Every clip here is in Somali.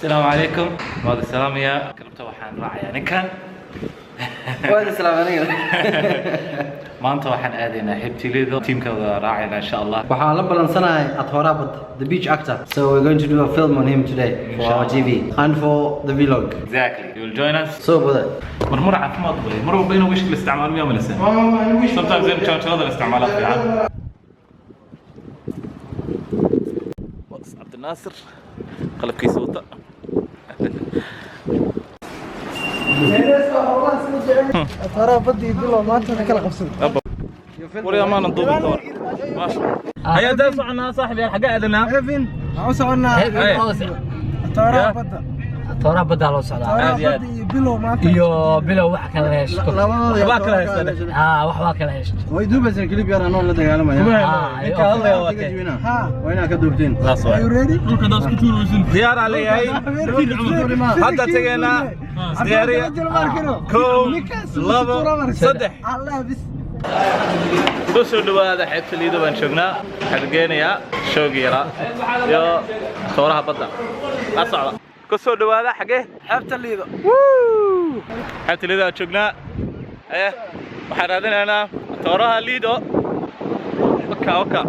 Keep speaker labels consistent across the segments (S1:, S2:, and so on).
S1: Asalaamu calaykum, waad salaamaya. Galabta waxaan raacayaa ninkan.
S2: Waad islaam aniga.
S1: Maanta waxaan aadaynaa xeebta Liido, tiimkooda raacaynaa insha Allah.
S2: Waxaan la balansanahay Atooraha Badda, the beach actor. So we're going to do a film on him today for our TV and for the vlog.
S1: Exactly, you will join us.
S2: So brother.
S1: Marmar caafimaad way, mar walba inuu wishka la isticmaalo miyaa malaysan? Sometimes in jaranjarada la isticmaalaa fiican. Cabdinaasir qalabkiisa wata.
S3: Atooraha Badda iyo Bilow maanta waxay kala qabsaday.
S1: Wari amaanan duubi doon. Hayaa, daa soconaa saaxib yaal, xagee aadanaa?
S3: Evin, waxaan u soconnaa Atooraha Badda.
S4: Tooraha baddaa loo socdaa.
S3: Atooraha
S1: Aad iyo aad.
S3: Badda iyo Bilow maanta.
S4: Iyo Bilow wax kala heshto.
S2: Labadooda.
S1: Waxbaa kala haystaan.
S4: Haa, wax waa kala heshto.
S2: Way duubaysan clip yar anoo la dagaalamaya.
S1: Ninka hadlaya waa kee?
S3: Ha.
S2: Waa inaad ka duubteen.
S1: Saas waay.
S3: Are you ready?
S1: Diyaaraa leeyahay, hadda tegeynaa. Diyaariya. Kow, labo, saddex.
S3: Allah bis.
S1: Ku soo dhawaada xeebta Liido baan joognaa. Waxaan geenayaa showgii yaraa iyo tooraha badda la socda. Ku soo dhawaada xagee?
S3: Xeebta Liido.
S1: Xeebta Liido aan joognaa. Waxaan raadinaynaa tooraha Liido. Waka waka,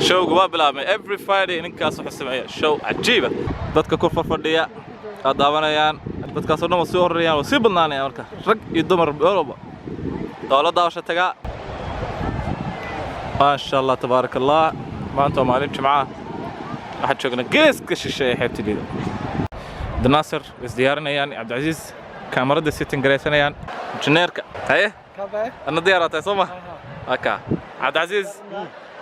S1: showga waa bilaabmay. Every Friday ninkaas wuxuu sameeya show cajiiba. Dadka ku farfadhiya waa daawanayaan, dadkaasoo dhan waa sii horreeyaan, waa sii badnaanayaan. Marka rag iyo dumar meel walba waa la daawasho tagaa. Maasha Allah, tabaaraka Allah. Maanta waa maalin Jimcaha, waxaan joognaa geeska shisheeye xeebta Liido. Cabdinaasir way isdiyaarinayaan, Cabdicasiis kaamarada sitin garaysanayaan, injineerka. Haye, adna diyaaraa tahay soo ma? Aka Cabdicasiis,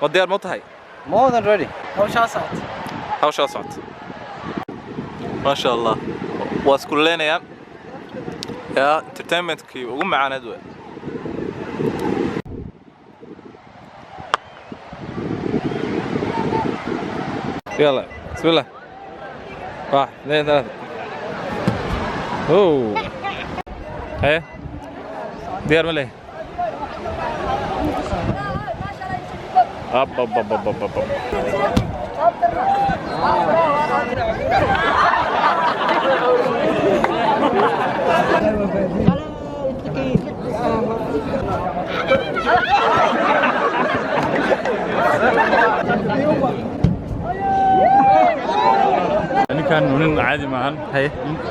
S1: ma diyaar ma tahay?
S2: More than ready.
S3: Hawshaa socota.
S1: Hawshaa socota, maasha Allah. Waa isku leenayaan yaa entertainmentkii ugu macaaneed wey. يلا بسم الله، واحد، اثنين، ثلاثة. اوه، ايه، ديار ملي. اب اب اب اب اب اب.
S5: Ninkan nin caadi maahan.
S1: Haye.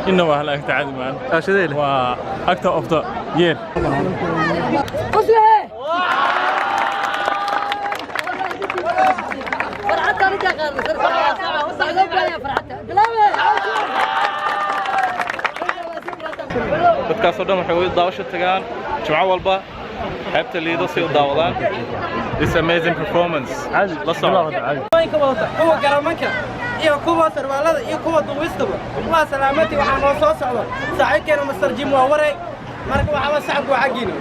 S5: Inna waa hal actor caadi maahan.
S1: Shidee?
S5: Waa actor of the year.
S1: Dadkaasoo dhan waxay u daawasho tagaan jimco walba xeebta Liido si u daawadaan this amazing performance. La soco.
S3: Ka wadata kuwa garamanka iyo kuwa sarwaalada iyo kuwa duubistaba waa salaamati. Waxaa noo soo socda saaxiibkeena Master Jim, waa wareeg. Marka waxaa la sacabku waa xaggiina.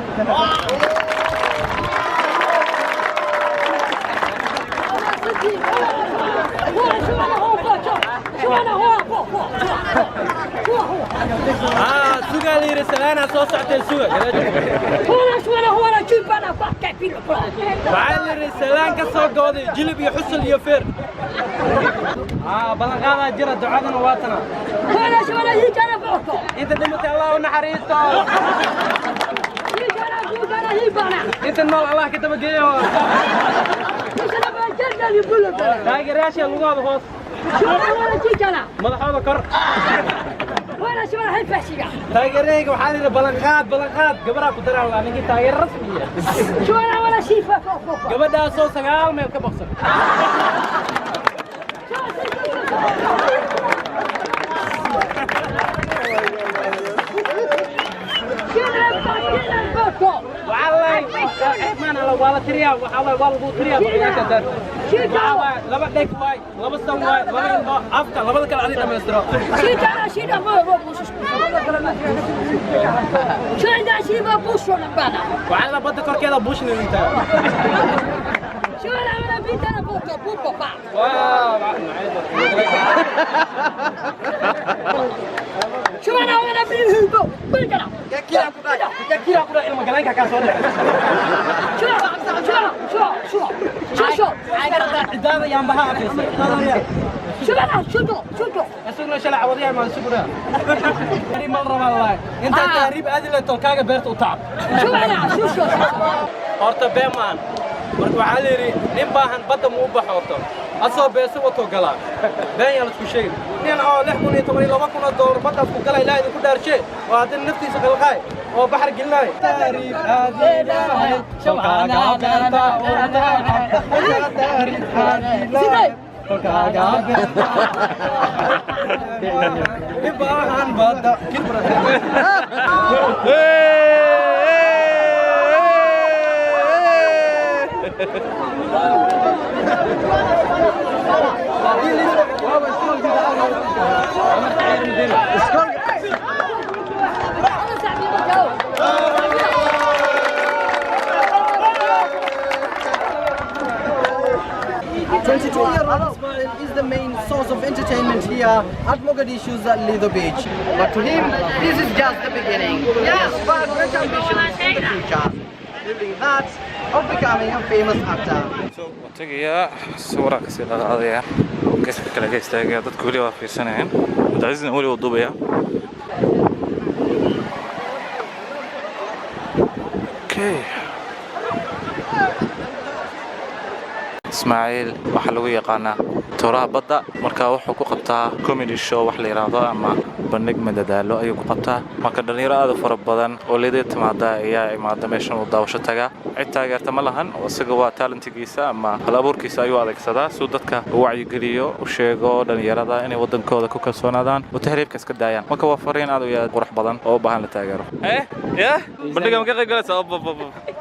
S3: Sugaa la yidhi, salaanaa soo soctee suga. Waxaa la yidhi salaan ka soo gooday jilib iyo xusul iyo feer. Ballanqaadaa jira, ducadana waa tana. Inta dhimatay Allah u naxariisto, inta nool Allah ka dabageeyo. Taageerayaasha lugahooda hoos, madaxooda kor. Taageerahayga waxaa la yidhi ballanqaad, ballanqaad gabaraa ku daraa laa ninkii taageero rasmiya, gabadhaasoo 9 meel ka baqsan. Waxaa la waa la tiriyaa, waxaa waay waa lagu tiriyaa. Waxaa waay laba dheg waay, laba san waay, laba indho, afka, labada kale adi dhamaystiro. Waxaa la badda korkeeda buushna intaa. Yakira ku dhac, ilma galeenka kaa soo dhacay. Cidaada yaanbaha afaysa. Isaguna shalay cawadiyaa maan suguna. Mal rabaa waay. Inta tahriib aadi la tolkaaga beerta u tacab. Horta been maan. Marka waxaa la yidhi nin baahan badda ma u baxo horta. Asoo beesa wato galaa. Been yaa la isku sheegin. Nin oo 6,012 oo doolar baddaas ku galay ilaahay idinku dhaarshe oo haddana naftiisa qalqaay oo baxar gelinaayo. Tahriib aadi lahayd, tolkaaga beerta u tacab. Tahriib aadi lahayd, tolkaaga beerta. Nin baahan badda.
S2: Year old Ismail is the main source of entertainment here at Mogadishu's Lido Beach. But to him, this is just the beginning. He has far greater ambitions in the future, including that of becoming a famous actor.
S1: Waan tegayaa, sawiraan kasii dhaqaaqayaa, geeska kale ka istaagaya. Dadku weli waa fiirsanayaan, Cabdicasiisna weli waa duubaya. Okay, Ismaaciil waxaa lagu yaqaanaa tooraha badda. Marka wuxuu ku qabtaa comedy show wax la yidhaahdo ama bandhig madadaalo ayuu ku qabtaa. Marka dhalinyaro aad u fara badan oo Liido timaada ayaa imaada meeshan uu daawasho tagaa. Cid taageerta ma lahan oo isaga waa talentigiisa ama hal abuurkiisa ayuu adeegsadaa si uu dadka u wacyigeliyo, u sheego dhalinyarada inay wadankooda ku kalsoonaadaan oo tahriibka iska daayaan. Marka waa fariin aad u aad qurux badan oo u baahan la taageero. Ya bandhiga ma ka qayb galaysaa?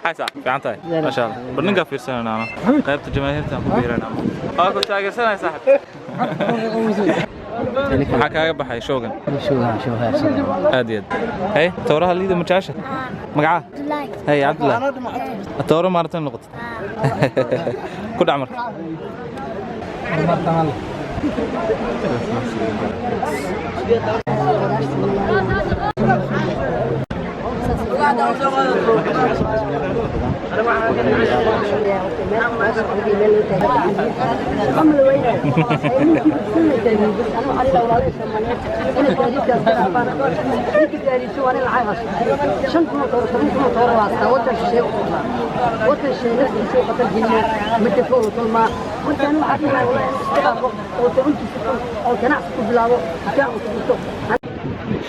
S1: Xaysa fiican tahay, maasha Allah. Bandhigaa fiirsanayna qaybta jamaahiirta aan ku biiranaa. Waa ku taageersanaya saaxib. Maxaa kaaga baxay showgan? Aad iyo aad. Hey, tooraha Liida ma jecesha? Magacaa? Hey, Cabdullahi, tooro maaratan noqotay ku dhac marka.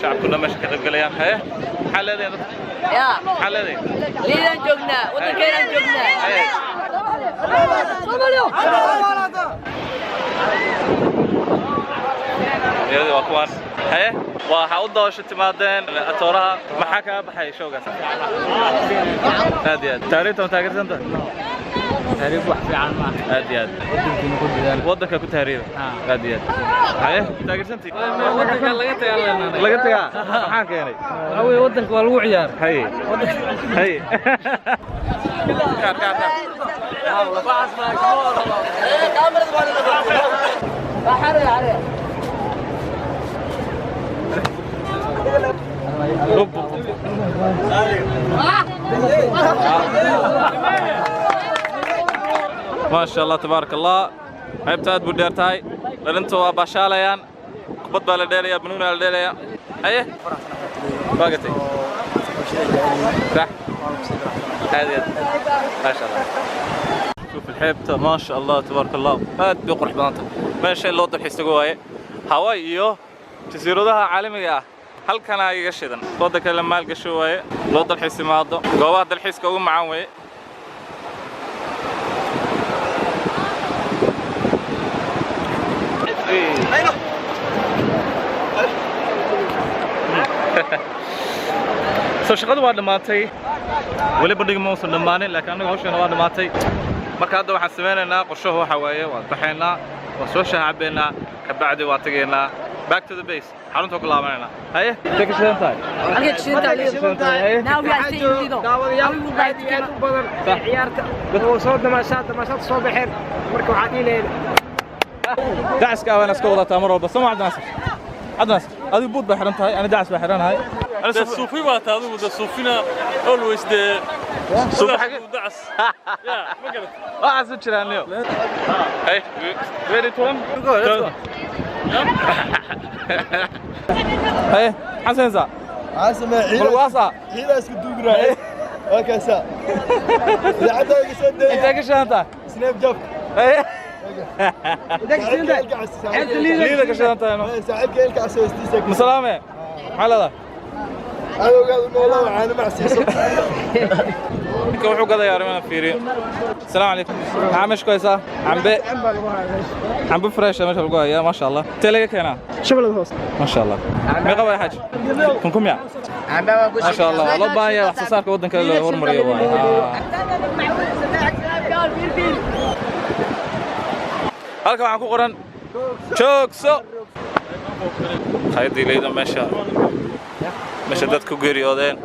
S1: Shacabku dhan meesha ka qayb galayaan. Haye, maxaa leedahay dadka? Maxaa leedahay?
S6: Liidaan joognaa, waddankeenaan joognaa.
S1: Haye. Dhalinyarada waa kuwaan. Haye, waxaa u doosho timaadeen atooraha. Maxaa kaga baxay showgaas? Aad iyo aad. Taariikhta ma taageersan tahay?
S4: Tahriib wax fiican maaha.
S1: Aad iyo aad.
S4: Wadankiina ku dadaal.
S1: Waddanka ku tahriiba. Aad iyo aad. Haye, taageersantii?
S4: Wadanka laga tagaa leenahay.
S1: Laga tagaa? Maxaa keenay?
S4: Waxaa weeye wadanka waa lagu ciyaar.
S1: Haye, haye. Kaar, kaar, kaar. Hub, hub, hub. ما شاء الله تبارك الله. Qaybta aad buu dheer tahay. Dhalinta waa baashaalayaan, kubad baa la dheelaya, banuuna la dheelaya. Haye, waa gatay. Sax, aad iyo aad, ما شاء الله. شوف الxeebta, ما شاء الله تبارك الله, aad bay qurux badan tahay. Meesha in loo dalxiis tago waaye. Hawaii iyo jasiiradaha caalamiga ah halkana iga shidan. Waddanka la maalgasho waaye, loo dalxiis imaado. Goobaha dalxiiska ugu macaan weeye. So shaqadu waa dhammaatay. Weli bandhigi ma uusan dhammaanin, laakiin annaga hawsheena waa dhammaatay. Marka hadda waxaan sameynaynaa, qorshahu waxa waaye, waan baxaynaa, waan soo shaah cabaynaa, kabacdi waa tegaynaa back to the base, xarunta ku laabanaynaa. Haye, intee ka shidan tahay?
S6: Now we are staying in Lido.
S3: Daawadayaal aad iyo aad u badan ciyaarta oo soo damaashaad damaashaad soo baxeen. Marka waxaa dhihi lahayd
S1: Dacaska waana iska wadataa mar walba, soo ma Cabdinaasir? Cabdinaasir, adigu buud baa xiran tahay, ani dacas baa xiranahay.
S5: De suufi baa tahay adigu, de suufina always de
S1: Suufi xagee?
S5: Dacas ya ma garat.
S1: Waxaas u jiraan leo. Hey, ready to run?
S2: Go, let's go.
S1: Haye, maxaa samaysaa? Balwaasa.
S7: Ciidaa isku duugraay waa kaasaa idaacadda iga soo dayay.
S1: Intee ka shidantaa?
S7: Snapchat.
S1: Haye, Liida ka shidan tahay, no?
S7: Saaxiibka ilka cas hoostiisa.
S1: Masalaame, maxaa leedahay?
S7: Adowgaadu noolaa, caano macsiiso.
S1: Ninka wuxuu gadayaa arrimana fiiriyo. Asalaamu calaykum. Maxaa meesha ku haysaa? Cambe, cambe fresh meesha lagu hayaa, maasha Allah. Intee laga keenaa?
S8: Shabeellada Hoose.
S1: Maasha Allah. Meeqa waay, xaaj? Kun kun miya? Maasha Allah, waa loo baahan yahay wax soo saarka waddanka la hormariyo waay. Halkan waxaa ku qoran "Joogso". Qaydii Liido, meesha dadku geeriyoodeen,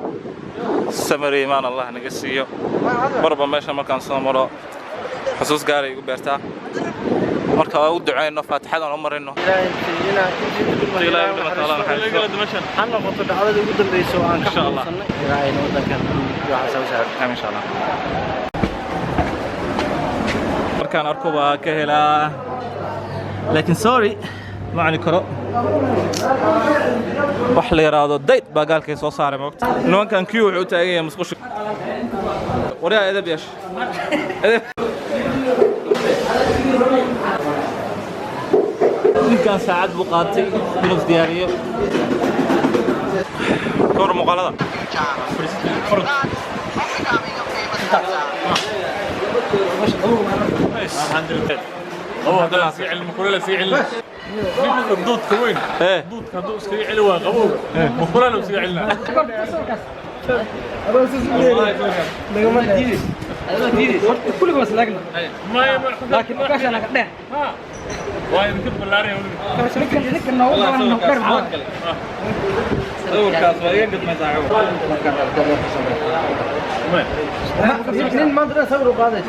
S1: samari imaan Allah naga siiyo. Marba meesha markaan soo maro xusuus gaaray igu beertaa. Marka waa u duceyno, faatixadan u marino. Ilaahay u dhimato, Allah naxariisto.
S2: Ha noqoto dhacdadii ugu dambeysay oo aan ka
S1: Insha Allah.
S2: xanuunsanay. Ilaahayna waddankan iyo waxaas u sahlo.
S1: Amiin, insha Allah. Markaan arko waa ka helaa, laakiin sorry, ma cuni karo. Wax la yaraado dayd baa gaalkay soo saaray moogta. Nimankan Q wuxuu u taagan yahay musqusha. Waryaa, edeb yeesh, edeb. Ninkan saacad buu qaatay inuu isdiyaariyo. Ka war muuqaalada?
S5: Qabow haddana iska celin, mukuleel iska celin. Ninka duudka weyn. Duudka hadduu iskaga celi waa qabowga. Mukuleel uu iskaga celinaa.
S4: Kulligood islaagna.
S5: Maya.
S4: Laakiin ukaasha naga dheer.
S5: Waa idinka ballaaran weliba.
S4: Ninka noogu badan noogu dheer.
S1: Sawirkaas waa iga gadmay, saaxiibo.
S2: Nin maanta dhan sawir u qaaday.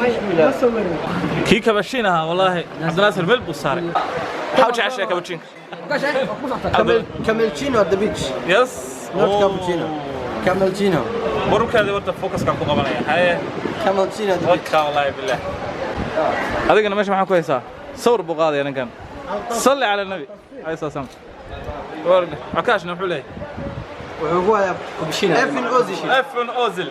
S1: Kii kabashiin ahaa, wallaahi Cabdinaasir meel buu saaray. Maxaa u jeceshahay kabashiinka?
S2: Camelchino at the beach.
S1: Yes.
S2: Not cappuccino. Camelchino.
S1: Wararkaadii warta focuskaan ku qabanaya. Haye.
S2: Camelchino at the beach.
S1: Warkaa, wallaahi billah. Adigana meesha maxaa ku haysaa? Sawir buu qaadaya ninkan. Salli cala nabi alayhi salaam. Cukaashna wuxuu leeyahay
S2: Wuxuu ku hayaa Efin Ozil.
S1: Efin Ozil.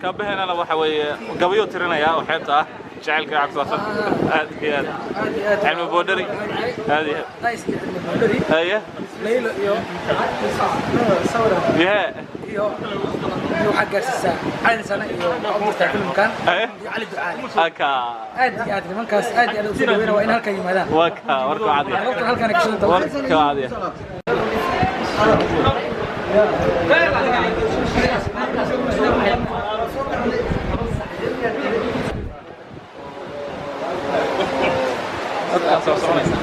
S1: Kaabaheenana waxa weeye gabayuu tirinayaa oo xeebta ah, jacaylka cagsasan aad iyo aad, cilmi boodhari aad iyo aad. Haye.
S4: Laylo iyo sawira
S1: yahe
S4: iyo waxaa gaarsiisaa Cali Sane iyo waxaa u filmkan
S1: haye
S4: iyo Cali Ducaale.
S1: Aka.
S4: Aad iyo aad nimankaas aad iyo aad u soo dhaweynaa, waa in halkan yimaadaan.
S1: Waa ka warka cadiya.
S4: Sababtan halkan ay ka shidan tahay.
S1: Warka cadiya. Dadkaas waa soconaysa.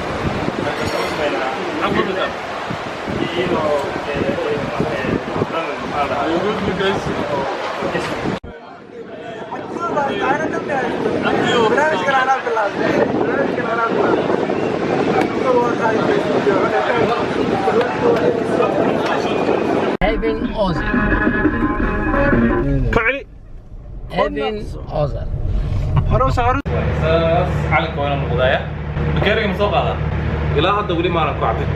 S6: Evin Ozil.
S1: Ku celi.
S6: Evin Ozil.
S1: Saas calanka waa inuu noqdaaya. Bakeeriga ma soo qaadaa? Ilaa hadda weli maanan ku cabin.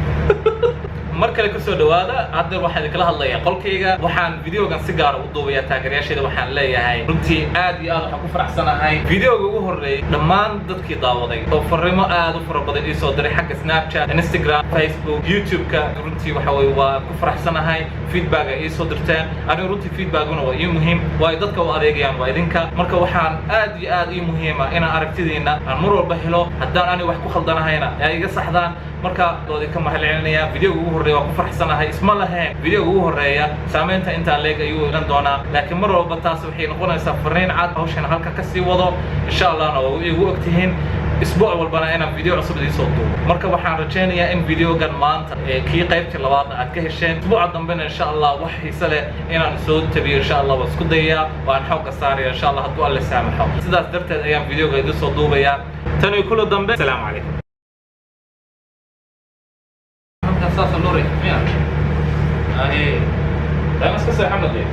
S1: Mar kale kusoo dhawaada. Hadda waxaan idinkala hadlayaa qolkayga. Waxaan videogan si gaara u duubayaa taageerayaashayda. Waxaan leeyahay runtii aad iyo aad waxaan ku faraxsanahay videoga ugu horreeyay dhammaan dadkii daawaday oo farriimo aad u fara badan ii soo diray xagga Snapchat, Instagram, Facebook, YouTube-ka. Runtii waxa weye waa ku faraxsanahay feedback ay ii soo dirteen. Anigu runtii feedbackuna waa ii muhiim, waayo dadka u adeegayaan waa idinka. Marka waxaan aad iyo aad ii muhiima inaan aragtidiina aan mar walba helo, haddaan aniga wax ku khaldanahayna ay iga saxdaan. Marka doodi ka mahad celinayaa. Videoga ugu horreeya waa ku faraxsanahay. Isma lahayn videoga ugu horreeya saameynta intaan leeg ayuu ilan doonaa, laakiin mar walba taas waxay noqonaysaa fariin cad hawshan halka ka sii wado, insha Allahna waa igu ogtihiin isbuuc walbana inaan video cusub idiin soo duubo. Marka waxaan rajaynayaa in videogan maanta ee kii qaybtii labaadna aad ka hesheen. Isbuuca dambena insha Allah wax xiise leh inaan soo tabiyo insha Allah waan isku dayayaa, waan xoogga saaraya insha Allah hadduu Alle saamaxo. Sidaas darteed ayaan videoga idiin soo duubayaa. Tan iyo kula dambe, asalaamu calaykum. Halkaas saasa loo riixo miya? Ahe, daaima iska seexan dee.